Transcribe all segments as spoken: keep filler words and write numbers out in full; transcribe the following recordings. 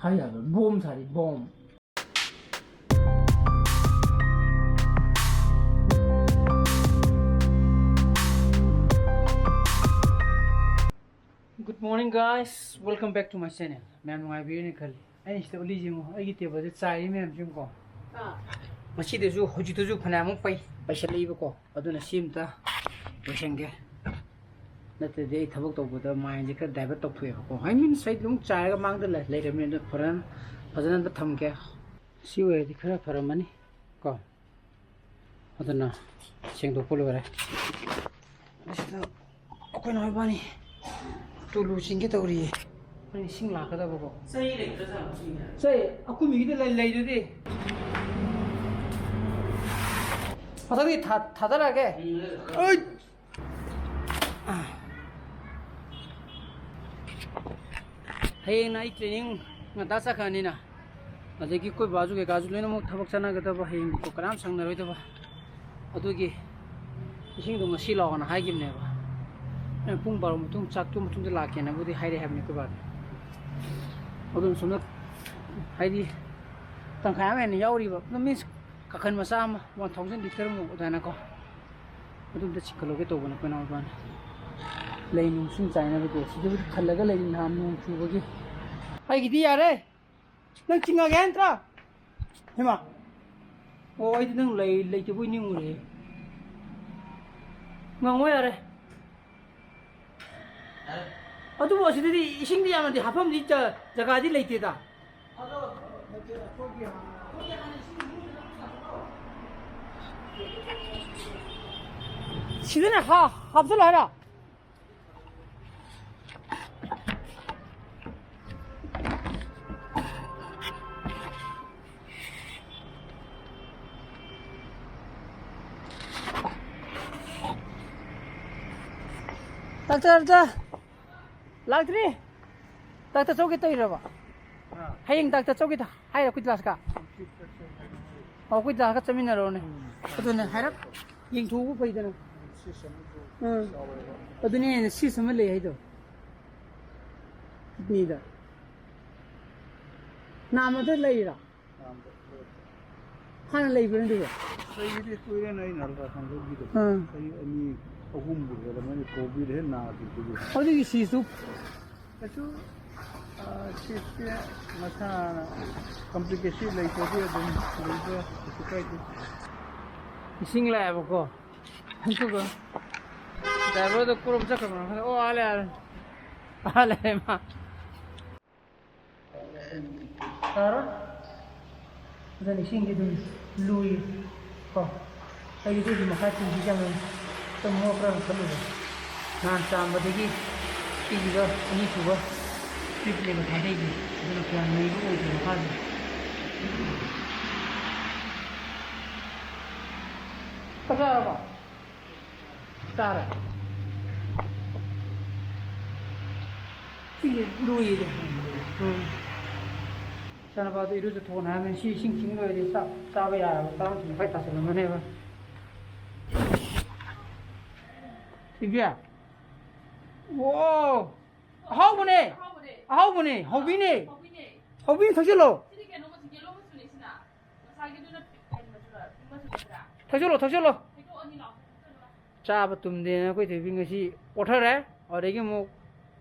ꯍꯥꯏ ꯌꯥꯗ꯭ꯔꯣ? Bomb sari, bomb. Good morning, guys, welcome back to my channel. ꯃꯌꯥꯝ ꯅꯨꯡꯉꯥꯏꯕꯤꯔꯤꯅ ꯈꯜꯂꯤ꯫ ꯑꯩꯅ ꯁꯤꯗ ꯎꯠꯂꯤꯁꯤ ꯌꯦꯡꯉꯣ, ꯑꯩꯒꯤ ꯇꯦꯕꯜꯁꯦ ꯆꯥꯏꯔꯤ ꯃꯌꯥꯝꯁꯤ ꯌꯦꯡꯉꯨꯀꯣ꯫ ꯃꯁꯤꯗꯁꯨ ꯍꯧꯖꯤꯛꯇꯁꯨ ꯐꯅꯌꯥꯝ ꯑꯃ ꯄꯩ ꯄꯩꯁꯜꯂꯛꯏꯕꯀꯣ꯫ ꯑꯗꯨꯅ ꯁꯤ ꯑꯝꯇ ꯂꯣꯏꯁꯟꯒꯦ꯫ ꯅꯠꯇ꯭ꯔꯗꯤ ꯑꯩ ꯊꯕꯛ ꯇꯧꯕꯗ ꯃꯥꯏꯟꯁꯦ ꯈꯔ ꯗꯥꯏꯚꯔꯠ ꯇꯧꯊꯣꯛꯑꯦꯕꯀꯣ꯫ ꯑꯥꯏ ꯃꯤꯟ, ꯑꯩ ꯑꯗꯨꯝ ꯆꯥꯏꯔꯒ ꯃꯥꯡꯗ ꯂꯩ- ꯂꯩꯔꯕꯅꯤ꯫ ꯑꯗꯨ ꯐꯖꯅ ꯐꯖꯅ ꯑꯝꯇ ꯊꯝꯒꯦ꯫ ꯁꯤ ꯑꯣꯏꯔꯗꯤ ꯈꯔ ꯐꯔꯝꯃꯅꯤ ꯀꯣ꯫ ꯑꯗꯨꯅ ꯁꯦꯡꯗꯣꯛꯄ ꯂꯣꯏꯔꯦ꯫ ꯑꯁꯤꯗ ꯑꯩꯈꯣꯏ ꯅꯥꯎ ꯏꯕꯥꯅꯤ ꯇꯨꯂꯨ ꯆꯤꯡꯒꯦ ꯇꯧꯔꯤꯌꯦ꯫ ꯑꯩꯈꯣꯏ ꯏꯁꯤꯡ ꯂꯥꯛꯀꯗꯕꯀꯣ꯫ ꯆꯩ ꯂꯩꯇ꯭ꯔꯥ ꯖꯥꯠꯂꯣ ꯁꯤꯅꯦ? ꯆꯩ ꯑꯩꯈꯣꯏ ꯃꯤꯒꯤꯗ ꯂꯩ- ꯂꯩꯗꯨꯗꯤ꯫ ꯃꯊꯛꯇꯒꯤ ꯊꯥ- ꯊꯥꯗꯔꯛꯑꯒꯦ꯫ ꯎꯝ꯫ ꯑꯩ! ꯍꯌꯦꯡꯅ ꯑꯩ ꯇ꯭ꯔꯦꯅꯤꯡ ꯉꯟꯇꯥ ꯆꯠꯈ꯭ꯔꯅꯤꯅ, ꯑꯗꯒꯤ ꯑꯩꯈꯣꯏ ꯕꯥꯁꯨ ꯀꯩꯀꯥꯁꯨ ꯂꯣꯏꯅꯃꯛ ꯊꯕꯛ ꯆꯠꯅꯒꯗꯕ, ꯍꯌꯦꯡꯗꯤꯀꯣ ꯀꯅꯥꯝ ꯁꯪꯅꯔꯣꯏꯗꯕ꯫ ꯑꯗꯨꯒꯤ ꯏꯁꯤꯡꯗꯣ ꯉꯁꯤ ꯂꯥꯛꯑꯣꯅ ꯍꯥꯏꯈꯤꯕꯅꯦꯕ꯫ ꯑꯩꯅ ꯄꯨꯡ ꯕꯥꯔꯣ ꯃꯇꯨꯡ, ꯆꯥꯛ ꯇꯣꯛꯑ ꯃꯇꯨꯡꯗ ꯂꯥꯛꯀꯦꯅꯕꯨꯗꯤ ꯍꯥꯏꯔꯛꯑꯦ ꯍꯥꯏꯕꯅꯤ ꯑꯩꯈꯣꯏ ꯕꯥꯗꯣ꯫ ꯑꯗꯨꯅ ꯁꯣꯝꯗ ꯍꯥꯏꯗꯤ ꯇꯪꯈꯥꯏ ꯑꯃ ꯍꯦꯟꯅ ꯌꯥꯎꯔꯤꯕ, ꯑꯗꯨ ꯃꯤꯟꯁ ꯀꯥꯈꯟ ꯃꯆꯥ ꯑꯃ, ꯋꯥꯟ ꯊꯥꯎꯖꯟ ꯂꯤꯇꯔꯃꯨꯛ ꯑꯗꯨꯃꯥꯏꯅꯀꯣ꯫ ꯑꯗꯨꯝꯇ ꯆꯤꯡꯈꯠꯂꯨꯒꯦ ꯇꯧꯕꯅꯦ ꯑꯩꯈꯣꯏ ꯏꯅꯥꯎꯄꯥꯅ꯫ ꯂꯩ ꯅꯨꯡ ꯏꯁꯤꯡ ꯆꯥꯏꯅꯕꯗꯣ ꯁꯤꯗꯕꯨꯗꯤ ꯈꯜꯂꯒ ꯂꯩꯔꯤ ꯅꯍꯥꯟ ꯅꯣꯡ ꯆꯨꯕꯒꯤ꯫ ꯑꯩꯒꯤꯗꯤ ꯌꯥꯔꯦ꯫ ꯅꯪ ꯆꯤꯡꯉꯒꯦ ꯍꯥꯏ ꯅꯠꯇ꯭ꯔꯥ? ꯍꯩꯃꯥ꯫ ꯑꯣ, ꯑꯩꯗꯤ ꯅꯪ ꯂꯩ- ꯂꯩꯇꯕꯣꯏ ꯅꯤꯡꯉꯨꯔꯦ꯫ ꯉꯥꯡꯉꯣ ꯌꯥꯔꯦ꯫ ꯑꯗꯨꯕꯨ ꯑꯁꯤꯗꯗꯤ ꯏꯁꯤꯡꯗꯤ ꯌꯥꯝꯅꯗꯤ ꯍꯥꯞꯐꯝꯗꯤ ꯖ- ꯖꯒꯥꯗꯤ ꯂꯩꯇꯦꯗ꯫ ꯁꯤꯗꯅꯦ ꯍꯥ- ꯍꯥꯞꯆꯜꯂꯣ ꯍꯥꯏꯔꯣ? ꯗꯥꯛꯇꯔ ꯑꯝꯇ ꯂꯥꯛꯇ꯭ꯔꯤ꯫ ꯗꯥꯛꯇꯔ ꯆꯧꯒꯦ ꯇꯧꯔꯤꯔꯕ? ꯑꯥ꯫ ꯍꯌꯦꯡ ꯗꯥꯛꯇꯔ ꯆꯧꯒꯦ ꯇ- ꯍꯥꯏꯔꯣ, ꯑꯩꯈꯣꯏ ꯀ꯭ꯂꯥꯁꯀ? ꯑꯣ, ꯑꯩꯈꯣꯏ ꯗꯥꯒ ꯆꯠꯃꯤꯟꯅꯔꯣꯅꯦ꯫ ꯎꯝ꯫ ꯑꯗꯨꯅꯦ, ꯍꯥꯏꯔꯞ ꯌꯦꯡꯊꯣꯛꯎꯕ ꯐꯩꯗꯅ꯫ ꯁꯤꯁ ꯑꯃꯁꯨ ꯎꯝ꯫ ꯆꯥꯎꯋꯦꯕ꯫ ꯑꯗꯨꯅꯦ, ꯁꯤꯁ ꯑꯃ ꯂꯩ ꯍꯥꯏꯗꯣ꯫ ꯀꯤꯠꯅꯤꯗ꯫ ꯅꯥꯝꯃꯗ ꯂꯩꯔꯤꯔꯣ? ꯍꯥꯟꯅ ꯂꯩꯕ꯭ꯔꯥ ꯑꯗꯨꯕꯣ? ꯑꯩꯗꯤ ꯀꯨꯏꯔꯦꯅ ꯑꯩꯅ ꯑꯜꯇ꯭ꯔꯥꯁꯥꯎꯟ ꯂꯧꯈꯤꯗꯕ꯫ ꯑꯥ꯫ ꯆꯍꯤ ꯑꯅꯤ ꯑꯍꯨꯝꯕꯨ ꯍꯦꯜꯂꯝꯃꯅꯤ ꯀꯣꯚꯤꯗ ꯍꯦꯛ ꯅꯥꯈꯤꯕꯗꯒꯤ꯫ ꯑꯗꯨꯒꯤ ꯁꯤꯁꯇꯨ ꯀꯩꯁꯨ, ꯑꯥ, ꯁꯤꯁꯁꯦ ꯃꯁꯥꯅ ꯀꯝꯄ꯭ꯂꯤꯀꯦꯁꯟ ꯂꯩꯇ꯭ꯔꯗꯤ ꯑꯗꯨꯝ ꯂꯩꯕ ꯀꯩꯁꯨ ꯀꯥꯏꯗꯦ꯫ ꯏꯁꯤꯡ ꯂꯥꯛꯑꯦꯕꯀꯣ꯫ ꯑꯗꯨꯒ ꯗ꯭ꯔꯥꯏꯚꯔꯗꯣ ꯀꯣꯏꯔꯣꯝ ꯆꯠꯈ꯭ꯔꯕꯅꯣ ꯈꯪꯗꯦ꯫ ꯑꯣ, ꯑꯥ ꯂꯩ, ꯑꯥ ꯂꯩ꯫ ꯑꯥ ꯂꯩ ꯃꯥ꯫ ꯇꯥꯔꯣꯏ꯫ ꯑꯗꯨꯅ ꯏꯁꯤꯡꯗꯤ ꯑꯗꯨꯝ ꯂꯨꯏ ꯀꯣ꯫ ꯑꯩꯗꯤ ꯑꯩꯈꯣꯏꯒꯤ ꯃꯈꯥ ꯇꯤꯟꯁꯤ ꯆꯪꯉꯦ꯫ ꯑꯗꯨꯝ ꯃꯣꯠꯄ꯭ꯔꯥꯅ ꯈꯜꯂꯨꯕ꯫ ꯅꯍꯥꯟ ꯆꯥꯝꯕꯗꯒꯤ ꯁꯤꯁꯤꯒ ꯑꯅꯤꯁꯨꯕ ꯇ꯭ꯌꯨꯕ ꯂꯦꯕ ꯊꯥꯗꯩꯁꯦ꯫ ꯑꯗꯨꯅ ꯀꯌꯥꯝ ꯅꯩꯕ ꯑꯣꯏꯗꯦ ꯃꯈꯥꯁꯦ꯫ ꯆꯥꯛ ꯆꯥꯔꯕꯣ? ꯆꯥꯔꯦ꯫ ꯁꯤꯁꯦ ꯂꯨꯏꯌꯦ꯫ ꯎꯝ꯫ ꯏꯆꯥꯅꯨꯄꯥꯗꯣ ꯏꯔꯨꯖꯊꯣꯛꯑꯣꯅ ꯍꯥꯏꯕꯅꯤ꯫ ꯁꯤ ꯏꯁꯤꯡ ꯆꯤꯡ ꯂꯣꯏꯔꯗꯤ ꯆꯥꯛ ꯆꯥꯕ ꯌꯥꯔꯕ꯫ ꯆꯥꯔꯝ ꯊꯨꯝ ꯈꯔ ꯇꯥꯁꯤꯜꯂꯝꯃꯅꯦꯕ꯫ ꯁꯤꯕꯤ? ꯑꯣ! ꯑꯍꯥꯎꯕꯅꯦ! ꯑꯍꯥꯎꯕꯅꯦ! ꯍꯧꯕꯤꯅꯦ! ꯍꯧꯕꯤꯅꯦ! ꯊꯛꯆꯤꯜꯂꯣ! ꯁꯤꯗꯤ ꯀꯩꯅꯣ ꯃꯆꯨ, ꯌꯦꯜꯂꯣ ꯃꯆꯨꯅꯦ ꯁꯤꯅ꯫ ꯉꯁꯥꯏꯒꯤꯗꯨꯅ ꯀꯩ ꯃꯆꯨꯔ? ꯄꯤꯡ ꯃꯆꯨ ꯅꯠꯇ꯭ꯔꯥ? ꯊꯛꯆꯜꯂꯣ, ꯊꯛꯆꯜꯂꯣ꯫ ꯍꯩꯗꯣꯛꯑꯅꯤ ꯂꯥꯎ, ꯊꯛꯆꯜꯂꯣ꯫ ꯆꯥꯕ ꯇꯨꯝꯗꯦꯅ ꯑꯩꯈꯣꯏ ꯊꯣꯏꯕꯤ ꯉꯁꯤ ꯑꯣꯠꯊꯔꯦ꯫ ꯑꯗꯒꯤ ꯑꯃꯨꯛ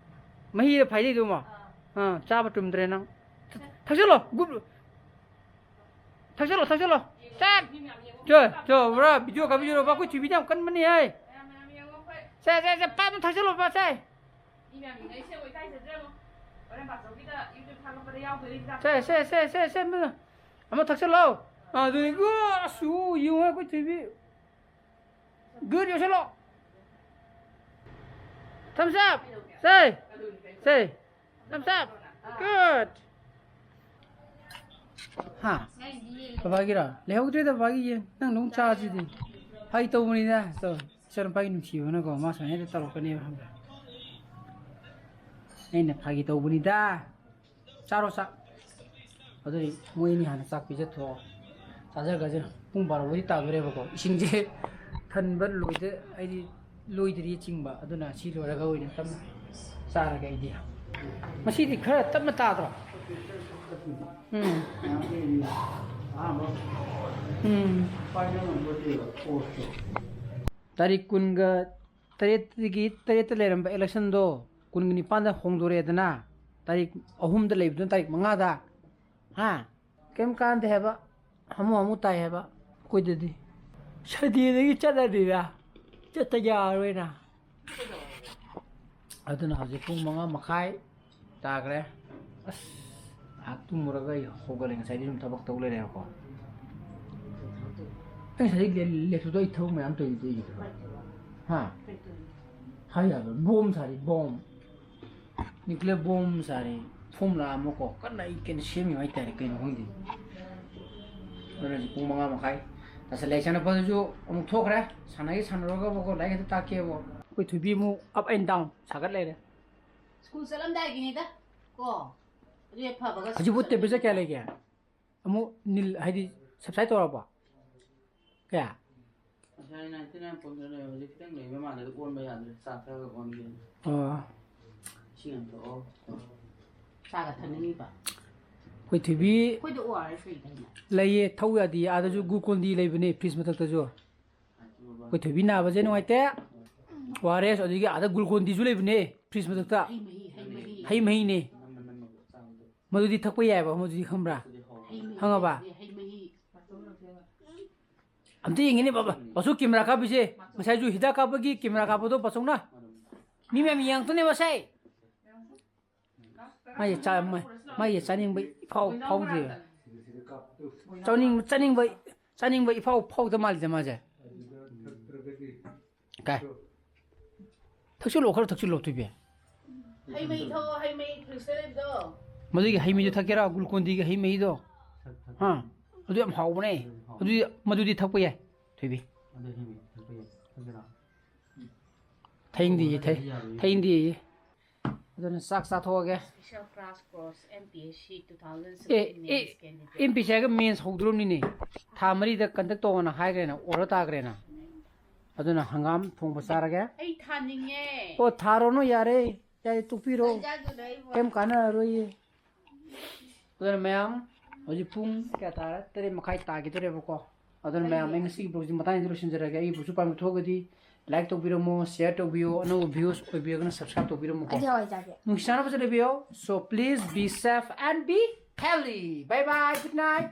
ꯃꯍꯤꯗ ꯐꯥꯏꯖꯩꯗꯣ ꯑꯃꯨꯛ꯫ ꯑꯥ꯫ ꯑꯥ, ꯆꯥꯕ ꯇꯨꯝꯗ꯭ꯔꯦ ꯅꯪ꯫ ꯊ-, ꯊꯛꯆꯜꯂꯣ, ꯒꯨꯠ꯫ ꯊꯛꯆꯜꯂꯣ, ꯊꯛꯆꯜꯂꯣ꯫ ꯆꯠ! ꯃꯤ ꯃꯌꯥꯝ ꯌꯦꯡꯉꯣ꯫ ꯆꯣ, ꯆꯣ, ꯄꯨꯔꯥ ꯚꯤꯗꯤꯑꯣ ꯀꯥꯞꯄꯤꯔꯣ, ꯑꯩꯈꯣꯏ ꯊꯣꯏꯕꯤꯗꯤ ꯌꯥꯝ ꯀꯟꯕꯅꯤ ꯍꯥꯏ꯫ ꯃꯌꯥꯝ, ꯃꯌꯥꯝ ꯌꯦꯡꯉꯣ ꯑꯩꯈꯣꯏ꯫ ꯁꯦ, ꯁꯦ, ꯁꯦ, ꯄꯥꯏꯞ ꯑꯃ ꯊꯛꯆꯜꯂꯣ, ꯄꯥꯏꯞ, ꯁꯦ꯫ ꯃꯤ ꯃꯌꯥꯝ ꯌꯦꯡꯅꯩꯁꯦ, ꯑꯣ, ꯏꯀꯥꯏꯖꯗ꯭ꯔꯦ ꯑꯃꯨꯛ꯫ ꯍꯣꯔꯦꯟ ꯕꯥꯆꯧꯒꯤꯗ YouTube ꯊꯥꯒꯠꯄꯗ ꯌꯥꯎꯗꯣꯏꯅꯤ ꯍꯤꯗꯥꯛ꯫ ꯁꯦ, ꯁꯦ, ꯁꯦ, ꯁꯦ, ꯁꯦ, ꯑꯃ, ꯑꯃ ꯊꯛꯆꯜꯂꯣ꯫ ꯑꯥ, ꯑꯗꯨꯗꯤ, ꯑꯁ, ꯎ, ꯌꯦꯡꯉꯣ, ꯑꯩꯈꯣꯏ ꯊꯣꯏꯕꯤ꯫ Good, ꯌꯧꯁꯜꯂꯣ꯫ Thumbs up. ꯁꯦ, ꯁꯦ꯫ Thumbs up. Good. ꯍꯥ? ꯕꯕꯥꯒꯤꯔꯣ? ꯂꯩꯍꯧꯗ꯭ꯔꯦꯗ ꯕꯕꯥꯒꯤ ꯌꯦꯟ꯫ ꯅꯪ ꯑꯗꯨꯝ ꯆꯥꯁꯤꯗꯤ꯫ ꯐꯥꯒꯤ ꯇꯧꯕꯅꯤꯗ꯫ ꯇꯧ꯫ ꯏꯆꯥꯅꯨꯄꯥꯒꯤ ꯅꯨꯡꯁꯤꯕꯅꯀꯣ, ꯃꯥ ꯁꯨꯃꯥꯏꯅ ꯍꯦꯛꯇ ꯇꯧꯔꯛꯀꯅꯦꯕ, ꯈꯪꯕ꯭ꯔꯥ? ꯑꯩꯅ ꯐꯥꯒꯤ ꯇꯧꯕꯅꯤꯗ꯫ ꯆꯥꯔꯣ, ꯆꯥꯛ꯫ ꯑꯗꯨꯗꯤ ꯃꯣꯏ ꯑꯅꯤ ꯍꯥꯟꯅ ꯆꯥꯛ ꯄꯤꯖꯊꯣꯛꯑꯣ꯫ ꯆꯥꯖꯈ꯭ꯔꯁꯅꯨ꯫ ꯄꯨꯡ ꯕꯥꯔꯣꯕꯨꯗꯤ ꯇꯥꯗꯣꯔꯦꯕꯀꯣ꯫ ꯏꯁꯤꯡꯁꯦ ꯊꯟꯕ ꯂꯣꯏꯗ-, ꯍꯥꯏꯗꯤ ꯂꯣꯏꯗ꯭ꯔꯤ ꯆꯤꯡꯕ꯫ ꯑꯗꯨꯅ ꯁꯤ ꯂꯣꯏꯔꯒ ꯑꯣꯏꯅ ꯇꯞꯅ ꯆꯥꯔꯒꯦ ꯑꯩꯗꯤ꯫ ꯉꯁꯤꯗꯤ ꯈꯔ ꯇꯞꯅ ꯇꯥꯗ꯭ꯔꯣ? ꯎꯝ꯫ ꯎꯝ꯫ ꯇꯥꯔꯤꯛ ꯀꯨꯟꯒ ꯇꯔꯦꯠꯇꯒꯤ ꯇꯔꯦꯠꯇ ꯂꯩꯔꯝꯕ election ꯗꯣ ꯀꯨꯟꯒ ꯅꯤꯄꯥꯟꯗ ꯍꯣꯡꯗꯣꯔꯛꯑꯦꯗꯅ, ꯇꯥꯔꯤꯛ ꯑꯍꯨꯝꯗ ꯂꯩꯕꯗꯨꯅ ꯇꯥꯔꯤꯛ ꯃꯉꯥꯗ꯫ ꯍꯥ? ꯀꯩꯝ ꯀꯥꯟꯗꯦ ꯍꯥꯏꯕ, ꯍꯥꯃꯨ ꯍꯥꯃꯨ ꯇꯥꯏ ꯍꯥꯏꯕ ꯑꯩꯈꯣꯏꯗꯗꯤ꯫ Sunday ꯗꯒꯤ ꯆꯠꯂꯅꯤꯅ, ꯆꯠꯇ ꯌꯥꯔꯣꯏꯅ꯫ ꯑꯗꯨꯅ ꯍꯧꯖꯤꯛ ꯄꯨꯡ ꯃꯉꯥ ꯃꯈꯥꯏ ꯇꯥꯈ꯭ꯔꯦ꯫ ꯑꯁ, ꯉꯥꯏꯍꯥꯛ ꯇꯨꯝꯃꯨꯔꯒ ꯑꯩ ꯍꯧꯒꯠꯂꯦ꯫ ꯉꯁꯥꯏꯗꯤ ꯁꯨꯝ ꯊꯕꯛ ꯇꯧ ꯂꯩꯔꯦꯕꯀꯣ꯫ ꯑꯩ ꯉꯁꯥꯏꯗꯤ ꯂꯦ-, ꯂꯦꯞꯇꯣꯞꯇꯣ ꯑꯩ ꯊꯕꯛ ꯃꯌꯥꯝ ꯇꯧꯔꯤꯗꯨꯗꯤ ꯑꯩꯒꯤ ꯊꯕꯛ꯫ ꯍꯥ? ꯍꯥꯏ ꯌꯥꯕ꯫ Bomb ꯁꯥꯔꯤ, bomb꯫ Nuclear bomb ꯁꯥꯔꯤ꯫ Formula ꯑꯃꯀꯣ ꯀꯟꯅ ꯑꯩ ꯀꯩꯅꯣ ꯁꯦꯝꯃꯤꯕ ꯍꯥꯏꯇꯥꯔꯦ, ꯀꯩꯅꯣ ꯈꯪꯗꯦ꯫ ꯑꯗꯨꯅ ꯍꯧꯖꯤꯛ ꯄꯨꯡ ꯃꯉꯥ ꯃꯈꯥꯏ ꯇꯥꯁꯜꯂꯦ꯫ ꯏꯆꯥꯅꯨꯄꯥꯗꯨꯁꯨ ꯑꯃꯨꯛ ꯊꯣꯛꯈ꯭ꯔꯦ꯫ ꯁꯥꯟꯅꯒꯦ ꯁꯥꯟꯅꯔꯨꯔꯒꯕꯀꯣ, ꯂꯥꯏꯔꯤꯛ ꯍꯦꯛꯇ ꯇꯥꯛꯀꯦꯕ꯫ ꯑꯩꯈꯣꯏ ꯊꯣꯏꯕꯤ ꯑꯃꯨꯛ up and down ꯁꯥꯒꯠ ꯂꯩꯔꯦ꯫ ꯁ꯭ꯀꯨꯜ ꯆꯠꯂꯝꯗꯥꯏꯒꯤꯅꯤꯗ ꯀꯣ꯫ ꯑꯗꯨ ꯍꯦꯛ ꯐꯕꯒ ꯍꯧꯖꯤꯛꯄꯨ ꯁ꯭ꯀꯨꯜ temperature ꯆꯠꯂꯝꯗꯥꯏꯒꯤ꯫ ꯀꯌꯥ ꯂꯩꯒꯦ? ꯑꯃꯨꯛ ꯅꯤꯜ ꯍꯥꯏꯗꯤ subside ꯇꯧꯔꯕꯣ? ꯀꯌꯥ? ꯉꯁꯥꯏ ninety nine point three ꯂꯩ, ꯍꯧꯖꯤꯛ ꯈꯤꯇꯪ ꯂꯩꯕ ꯃꯥꯜꯂꯦ, ꯑꯗꯨ ꯑꯣꯟꯕ ꯌꯥꯗ꯭ꯔꯦ, ꯆꯥ ꯊꯛꯑꯒ ꯑꯣꯟꯒꯦ꯫ ꯑꯣ꯫ ꯏꯁꯤꯡ ꯑꯝ ꯊꯛꯑꯣ꯫ ꯆꯥꯒ ꯊꯛꯅꯤꯡꯉꯤꯕ? ꯑꯩꯈꯣꯏ ꯊꯣꯏꯕꯤ ꯑꯩꯈꯣꯏꯗ O R S ꯂꯩꯗꯥꯏꯅꯦ? ꯂꯩꯌꯦ, ꯊꯛꯎ ꯌꯥꯗꯤꯌꯦ꯫ ꯑꯥꯗꯁꯨ Glucon-D ꯂꯩꯕꯅꯦ, fridge ꯃꯊꯛꯇꯁꯨ꯫ ꯑꯩꯈꯣꯏ ꯊꯣꯏꯕꯤ ꯅꯥꯕꯁꯦ ꯅꯨꯡꯉꯥꯏꯇꯦ꯫ O R S, ꯑꯗꯨꯗꯒꯤ ꯑꯥꯗ Glucon-Dꯁꯨ ꯂꯩꯕꯅꯦ, fridge ꯃꯊꯛꯇ꯫ ꯍꯩ ꯃꯍꯤ, ꯍꯩ ꯃꯍꯤ꯫ ꯍꯩ ꯃꯍꯤꯅꯦ꯫ ꯃꯗꯨꯗꯤ ꯊꯛꯄ ꯌꯥꯏꯕ, ꯃꯗꯨꯗꯤ ꯈꯪꯕ꯭ꯔꯥ? ꯍꯩ ꯃꯍꯤ, ꯈꯪꯉꯕ? ꯍꯩ ꯃꯍꯤ꯫ ꯑꯝꯇ ꯌꯦꯡꯒꯦꯅꯦ ꯕꯕꯥ꯫ ꯕꯥꯁꯨ camera ꯀꯥꯞꯄꯤꯁꯦ꯫ ꯉꯁꯥꯏꯁꯨ ꯍꯤꯗꯥꯛ ꯀꯥꯞꯄꯒꯤ camera ꯀꯥꯞꯄꯗꯣ ꯕꯥꯆꯧꯅ꯫ ꯃꯤ ꯃꯌꯥꯝ ꯌꯦꯡꯉꯛꯇꯣꯏꯅꯦ ꯃꯁꯦ꯫ ꯃꯥꯁꯦ ꯆꯥ-, ꯃꯥ-, ꯃꯥꯁꯦ ꯆꯥꯅꯤꯡꯕ ꯏꯐꯥꯎ ꯐꯥꯎꯗꯦ꯫ ꯆꯥꯅꯤꯡ-, ꯆꯥꯅꯤꯡꯕ, ꯆꯥꯅꯤꯡꯕ ꯏꯐꯥꯎ ꯐꯥꯎꯗ ꯃꯥꯜꯂꯤꯗ ꯃꯥꯁꯦ꯫ ꯀꯥꯏ? ꯊꯛꯆꯤꯜꯂꯣ, ꯈꯔ ꯊꯛꯆꯤꯜꯂꯣ, ꯊꯣꯏꯕꯤ꯫ ꯍꯩ ꯃꯍꯤ ꯊꯛꯑꯣ, ꯍꯩ ꯃꯍꯤ fridgeꯇ ꯂꯩꯕꯗꯣ꯫ ꯃꯗꯨꯒꯤ ꯍꯩ ꯃꯍꯤꯗꯨ ꯊꯛꯀꯦꯔꯥ? Glucon-Dꯒꯤ ꯍꯩ ꯃꯍꯤꯗꯣ? ꯊꯛ-, ꯊꯛ-, ꯍꯥ? ꯑꯗꯨ ꯌꯥꯝ ꯍꯥꯎꯕꯅꯦ꯫ ꯑꯗꯨ ꯍꯥꯎꯕꯅꯦ꯫ ꯑꯗꯨꯗꯤ, ꯃꯗꯨꯗꯤ ꯊꯛꯄ ꯌꯥꯏ, ꯊꯣꯏꯕꯤ꯫ ꯑꯗꯨ ꯍꯩ ꯃꯍꯤ ꯊꯛꯄ ꯌꯥꯏ꯫ ꯊꯛꯀꯦꯔꯥ? ꯊꯛꯅꯤꯡꯗꯤꯌꯦ, ꯊꯛ-, ꯊꯛꯑꯗꯤ ꯌꯥꯔꯣꯏꯌꯦ꯫ ꯊꯛꯅꯤꯡꯗꯤꯌꯦ꯫ ꯑꯗꯨꯅ ꯆꯥꯛ ꯆꯥꯊꯣꯛꯑꯒꯦ꯫ Special class course, M P S C two thousand sixteen ꯑꯦ, ꯑꯦ, mains candidate꯫ M P S C ꯍꯥꯏꯒ mains ꯍꯧꯗ꯭ꯔꯣꯝꯅꯤꯅꯦ꯫ ꯊꯥ ꯃꯔꯤꯗ conduct ꯇꯧꯑꯣꯅ ꯍꯥꯏꯈ꯭ꯔꯦꯅ, order ꯇꯥꯈ꯭ꯔꯦꯅ꯫ ꯑꯗꯨꯅ ꯍꯪꯒꯥꯝ ꯊꯣꯡꯕ ꯆꯥꯔꯒꯦ꯫ ꯑꯩ ꯊꯥꯅꯤꯡꯉꯦ꯫ ꯑꯣ, ꯊꯥꯔꯣꯅꯨ, ꯌꯥꯔꯦ꯫ ꯌꯥꯔꯦ, ꯇꯣꯛꯄꯤꯔꯣ꯫ ꯆꯥꯅꯤꯡꯉꯥꯏꯗꯨꯅ ꯑꯩ ꯀꯩꯝ ꯀꯥꯟꯅꯔꯔꯣꯏꯌꯦ꯫ ꯑꯗꯨꯅ ꯃꯌꯥꯝ, ꯍꯧꯖꯤꯛ ꯄꯨꯡ ꯀꯌꯥ ꯇꯥꯔꯦ? ꯇꯔꯦꯠ ꯃꯈꯥꯏ ꯇꯥꯒꯦꯗꯧꯔꯦꯕꯀꯣ꯫ ꯑꯗꯨꯅ ꯃꯌꯥꯝ, ꯑꯩ ꯉꯁꯤꯒꯤ vlogꯁꯤ ꯃꯇꯥꯡꯁꯤꯗ ꯂꯣꯏꯁꯤꯟꯖꯔꯒꯦ꯫ ꯑꯩꯒꯤ vlogꯁꯨ ꯄꯥꯝꯕ ꯊꯣꯛꯑꯒꯗꯤ like ꯇꯧꯕꯤꯔꯝꯃꯣ, share ꯇꯧꯕꯤꯌꯣ, ꯑꯅꯧꯕ views ꯑꯣꯏꯕꯤꯔꯒꯅ subscribe ꯇꯧꯕꯤꯔꯝꯃꯣꯀꯣ꯫ ꯑꯩꯗꯤ ꯍꯋꯥꯏ ꯆꯥꯒꯦ꯫ ꯅꯨꯡꯁꯤ ꯆꯥꯟꯅꯕꯁꯦ ꯂꯩꯕꯤꯌꯣ꯫ So please be safe and be healthy. Bye bye, good night.